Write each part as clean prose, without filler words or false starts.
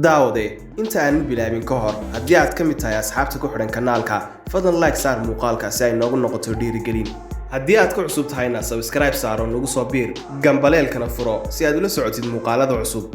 Daawade, inta aanan bilaabin ka hor, haddii aad ka mid tahay asxaabta ku xidhan kanaalka, fadlan like saar muuqaalka si ay noogu noqoto dhiirigelin. Haddii aad ku cusub tahayna, subscribe saaro, nagu soo biir, gambaleelkana furo si aad ula socotid muuqaalada cusub.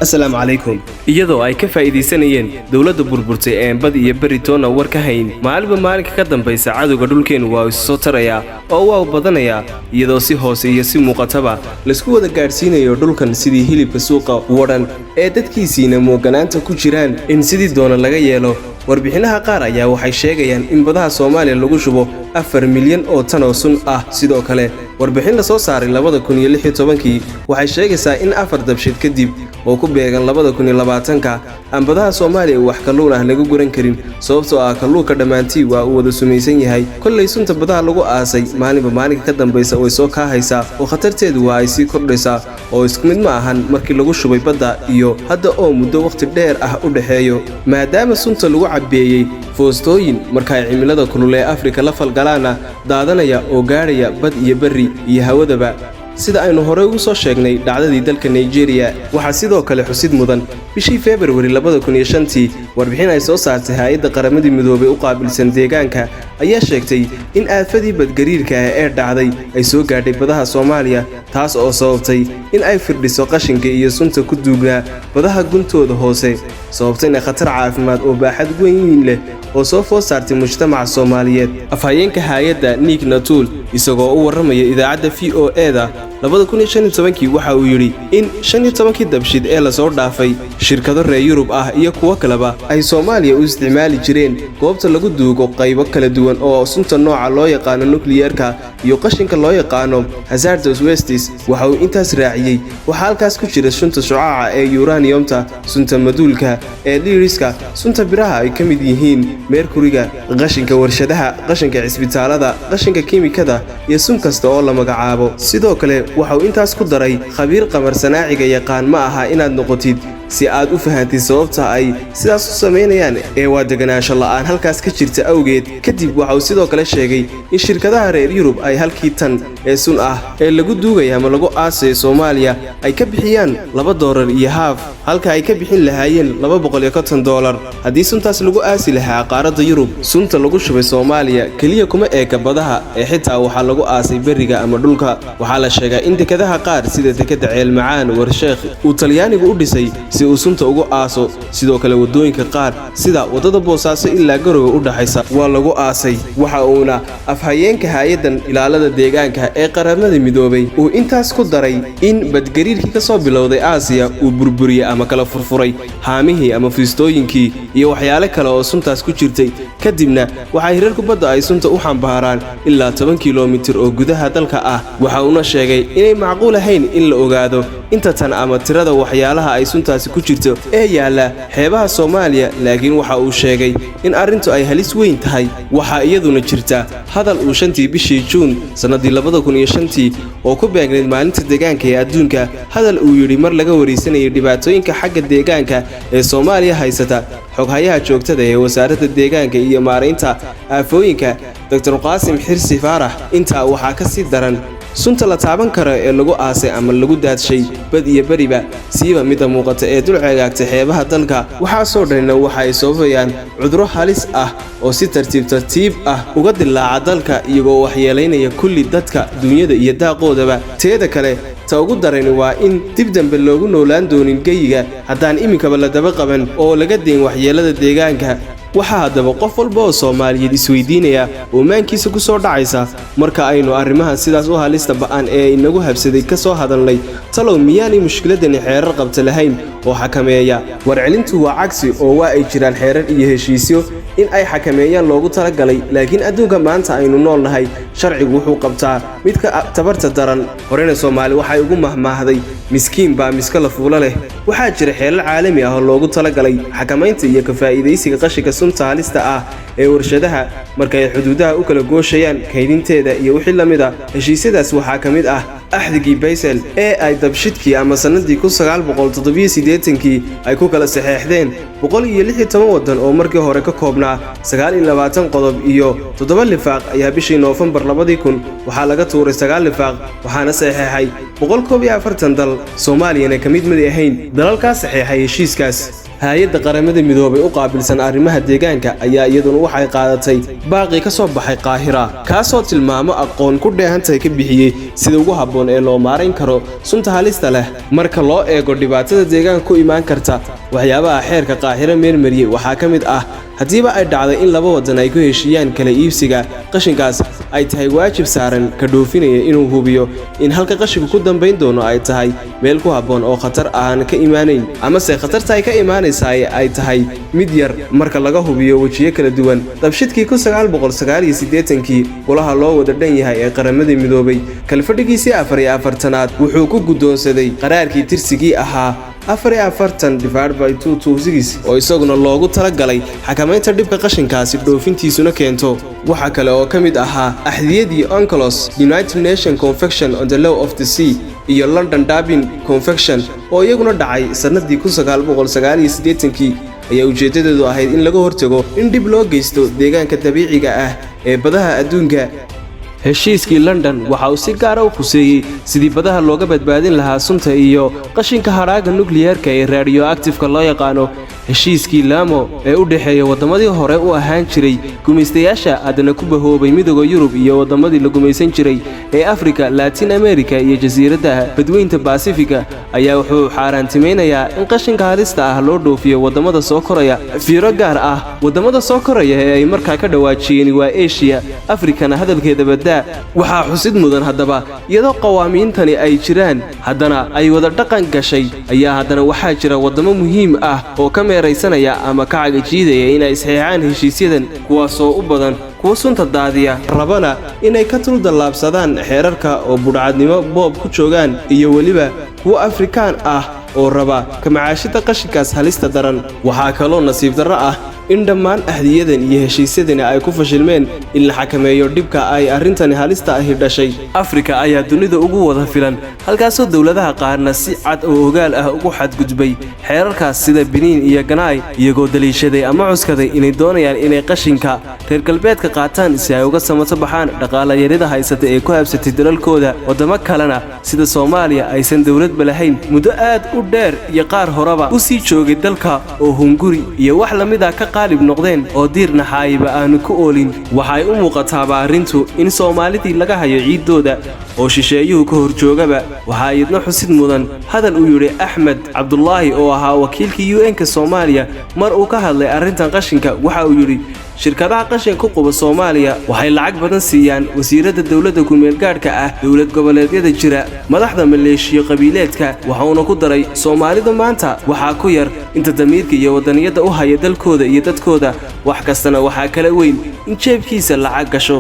Asalaamu calaykum. Iyadoo ay ka faa'iidaysanayeen dowladda burburtay ee bad iyo beri toona war ka hayn, maalinba maalinka ka dambaysa cadowga dhulkeennu waa isu soo tarayaa oo waa u badanayaa, iyadoo si hoose iyo si muuqataba laysku wada gaadhsiinayo dhulkan sidii hilibka suuqa wadhan ee dadkiisiina mooganaanta ku jiraan in sidii doona laga yeelo. Warbixinaha qaar ayaa waxay sheegayaan in badaha Soomaaliya lagu shubo 4 milyan oo tan oo sun ah. Sidoo kale, warbixin la soo saaray 2016-kii waxay sheegaysaa in 4 dabshid kadib oo ku beegan 2020-ka aan badaha Soomaaliya wax kalluun ah laga guran karin, sababtoo ah kalluunka dhammaantii waa uu wada sumaysan yahay. Kollay sunta badaha lagu aasay maalinba maalinka ka dambaysa way soo kaahaysaa oo khatarteedu waa ay sii kordhaysaa, oo isku mid ma ahan markii lagu shubay badda iyo hadda oo muddo wakhti dheer ah u dhexeeyo, maadaama sunta lagu cabbeeyey foostooyin marka ay cimilada kulul ee Afrika la falgalaana daadanaya oo gaadhaya bad iyo berri iyo hawadaba, sida aynu horey ugu soo sheegnay dhacdadii dalka Nigeria. Waxaa sidoo kale xusid mudan bishii Februari 2005-tii warbixin ay soo saartay hay-adda Qaramadii Midoobay u qaabilsan deegaanka ayaa sheegtay in aafadii badgariirka ah ee dhacday ay soo gaadhay badaha Soomaaliya, taas oo sababtay in ay firdhiso qashinka iyo sunta ku duugnaa badaha guntooda hoose, sababtayna khatar caafimaad oo baaxad weyn leh oo soo food saartay mujtamaca Soomaaliyeed. Afhayeenka hay-adda Nick Natuul, isagoo u warramaya idaacadda VOA-da 2015-kii, waxa uu yidhi in 15-kii dabshid ee lasoo dhaafay shirkado reer Yurub ah iyo kuwo kaleba ay Soomaaliya u isticmaali jireen goobta lagu duugo qaybo kala duwan oo sunta nooca loo yaqaano nukliyerka iyo qashinka loo yaqaano hazardous wastes. Waxa uu intaas raaciyey: waxaa halkaas ku jira sunta shucaaca ee yuraniyomta, sunta maduulka ee liiriska, sunta biraha ay ka mid yihiin meerkuriga, qashinka warshadaha, qashinka cisbitaalada, qashinka kiimikada iyo sun kasta oo la magacaabo. Sidoo kale waxa uu intaas ku daray: khabiir qamar sanaaciga yaqaan ma aha inaad noqotid si aad u fahantid sababta ay sidaas u samaynayaan, ee waa deganaansho la'aan halkaas ka jirta awgeed. Kadib waxa uu sidoo kale sheegay in shirkadaha reer Yurub ay halkii tan ee sun ah ee lagu duugaya ama lagu aasayo Soomaaliya ay ka bixiyaan $2.50, halka ay ka bixin lahaayeen $250 haddii suntaas lagu aasi lahaa qaaradda Yurub. Sunta lagu shubay Soomaaliya keliya kuma eeka badaha ee xitaa waxaa lagu aasay berriga ama dhulka. Waxaa la sheegaa in dekadaha qaar, sida dekadda Ceelmacaan Warsheekh, uu Talyaanigu u dhisay si uu sunta ugu aaso. Sidoo kale waddooyinka qaar, sida waddada Boosaaso ilaa Garowe u dhaxaysa, waa lagu aasay. Waxa uuna afhayeenka hay-addan ilaalada deegaanka ee Qaramada Midoobay uu intaas ku daray in badgariirkii ka soo bilowday Aasiya uu burburiyey ama kala furfuray haamihii ama fiistooyinkii iyo waxyaale kale oo suntaas ku jirtay. Kadibna waxay hirarku badda ay sunta u xambaaraan ilaa 10 kilomitir oo gudaha dalka ah. Waxa uuna sheegay inay macquul ahayn in la ogaado inta tan ama tirada waxyaalaha ay suntaasi ku jirto ee yaalla xeebaha Soomaaliya, laakiin waxa uu sheegay in arrintu ay halis weyn tahay. Waxaa iyaduna jirta hadal uu 5-tii bishii Juun sannadii 2005-tii, oo ku beegnayd maalinta deegaanka ee adduunka, hadal uu yidhi mar laga waraysanayay dhibaatooyinka xagga deegaanka ee Soomaaliya haysata xoghayaha joogtada ee Wasaaradda Deegaanka iyo Maaraynta Aafooyinka, Doctor Qaasim Xirsi Faarax: intaa waxaa ka sii daran sunta la taaban karo ee lagu aasay ama lagu daadshay bad iyo beriba, siiba midda muuqata ee dul ceegaagta xeebaha dalka. Waxaasoo dhanina waxa ay sababayaan cudurro halis ah oo si tartiib tartiib ah uga dilaaca dalka, iyagoo waxyeelaynaya kulli dadka, duunyada iyo daaqoodaba. Teeda kale, ta ugu darani waa in dib dambe loogu noolaan doonin geyiga haddaan iminkaba la daba qaban oo laga dayn waxyeelada deegaanka. Waxaa haddaba qof walba oo Soomaaliyeed isweydiinaya oo maankiisa ku soo dhacaysa, marka aynu arrimaha sidaas u halista ba'an ee inagu habsaday ka soo hadalnay, talow miyaanay mushkiladani xeerar qabta lahayn oo xakameeya? Warcelintu waa cagsi, oo waa ay jiraan xeerar iyo heshiisyo in ay xakameeyaan loogu talagalay, laakiin adduunka maanta aynu nool nahay sharcigu wuxuu qabtaa midka tabarta daran. Horena Soomaali waxay ugu mahmaahday: miskiin baa miska la fuulo leh. Waxaa jira xeerar caalami ah oo loogu talagalay xakamaynta iyo ka faa'iidaysiga qashinka sunta. sunta halista ah ee warshadaha marka ay xuduudaha u kala gooshayaan, kaydinteeda iyo wixii la mid a. Heshiisyadaas waxaa ka mid ah Axdigii Basel ee ay dabshidkii ama sannadii 1987-kii ay ku kala saxeexdeen 116 waddan oo markii hore ka koobnaa 29 qodob iyo 7 lifaaq ayaa bishii Noofembar 2000 waxaa laga tuuray 9 lifaaq, waxaana saxeexay 141 dal. Soomaaliyana ka mid madi ahayn dalalkaas saxeexay heshiiskaas. Hay-adda Qaramada Midoobay u qaabilsan arrimaha deegaanka ayaa iyaduna waxay qaadatay baaqii ka soo baxay Qaahira, kaasoo tilmaamo aqoon ku dheehantahay ka bixiyey sida ugu habboon ee loo maarayn karo sunta halista leh marka loo eego dhibaatada deegaanka ku imaan karta. Waxyaabaha xeerka Qaahiro meelmariyey waxaa ka mid ah, haddiiba ay dhacday in laba waddan ay ku heshiiyaan kala iibsiga qashinkaas, ay tahay waajib saaran ka dhoofinaya inuu hubiyo in halka qashinku ku dambayn doono ay tahay meel ku habboon oo khatar aan ka imaanayn, amase khatarta ay ka imaanaysaay ay tahay mid yar marka laga hubiyo wejiyo kala duwan. Dabshidkii 1989-kii, golaha loo wada dhan yahay ee Qaramada Midoobay kalfadhigiisii 44aad wuxuu ku guddoonsaday qaraarkii tirsigii ahaa 44/226, oo isaguna loogu talagalay xakamaynta dhibka qashinkaasi dhoofintiisuna keento. Waxaa kale oo ka mid ahaa axdiyadii UNCLOS, United Nation Convention on the Law of the Sea, iyo London Dumping Convention oo iyaguna dhacay sannadii 1989-kii ayaa ujeeddadeedu ahayd in laga hortago in dhib loo geysto deegaanka dabiiciga ah ee badaha adduunka. Heshiiskii London waxa uu si gaara u khuseeyey sidii badaha looga badbaadin lahaa sunta iyo qashinka hadhaaga nukliyeerka ee radioactive-ka loo yaqaano. Heshiiskii Laamo ee u dhexeeya waddamadii hore u ahaan jiray gumaystayaasha, haddana ku bahoobay Midooda Yurub, iyo waddamadii la gumaysan jiray ee Afrika, Latin America iyo jasiiradda badweynta Basifiga ayaa wuxuu xaaraantimaynayaa in qashinka halista ah loo dhoofiyo waddamada soo koraya. Fiiro gaar ah, waddamada soo koraya ee ay markaa ka dhawaajiyeen waa Eshiya, Afrikana hadalkeeda badaa. Waxaa xusid mudan haddaba, iyadoo qawaamiintani ay jiraan, haddana ay wada dhaqan gashay, ayaa haddana waxaa jira waddamo muhiim ah oo ka meeraysanaya ama ka cagajiidaya inay saxeexaan heshiisyadan, kuwaasoo u badan kuwa sunta daadiya, rabana inay ka tuldallaabsadaan xeerarka oo budhcadnimo boob ku joogaan, iyo weliba kuwo Afrikaan ah oo raba kamacaashida qashinkaas halista daran. Waxaa kaloo nasiib darro ah in dhammaan ahdiyadan iyo heshiisyadani ay ku fashilmeen in la xakameeyo dhibka ay arrintani halista ahi dhashay. Afrika ayaa dunida ugu wada filan, halkaasoo dowladaha qaarna si cad oo ogaal ah ugu xadgudbay xeerarkaas, sida Biniin iyo Ganaay, iyagoo daliishaday ama cuskaday inay doonayaan inay qashinka reer galbeedka qaataan si ay uga samato baxaan dhaqaalayarida haysata ee ku habsatay dalalkooda. Waddamo kalena sida Soomaaliya aysan dowladba lahayn muddo aad u dheer, iyo qaar horeba u sii joogay dalka oo hunguri iyo wax la mid a ka qaalib noqdeen oo diir naxaayiba aanu ku oolin. Waxay u muuqataaba arrintu in Soomaalidii laga hayo ciiddooda oo shisheeyuhu ka horjoogaba. Waxaa iyadna xusid mudan hadal uu yidhi Axmed Cabdulaahi oo ahaa wakiilkii UN-ka Soomaaliya mar uu ka hadlay arrintan qashinka. Waxa uu yidhi: "Shirkadaha qashinka ku quba Soomaaliya waxay lacag badan siiyaan wasiiradda dowladda kumeelgaadhka ah, dowlad goboleedyada jira, madaxda maleeshiyo qabiileedka." Waxuuna ku daray: "Soomaalida maanta waxaa ku yar inta damiirka iyo wadaniyadda u haya dalkooda iyo dadkooda, wax kastana waxaa kala weyn in jeebkiisa lacag gasho."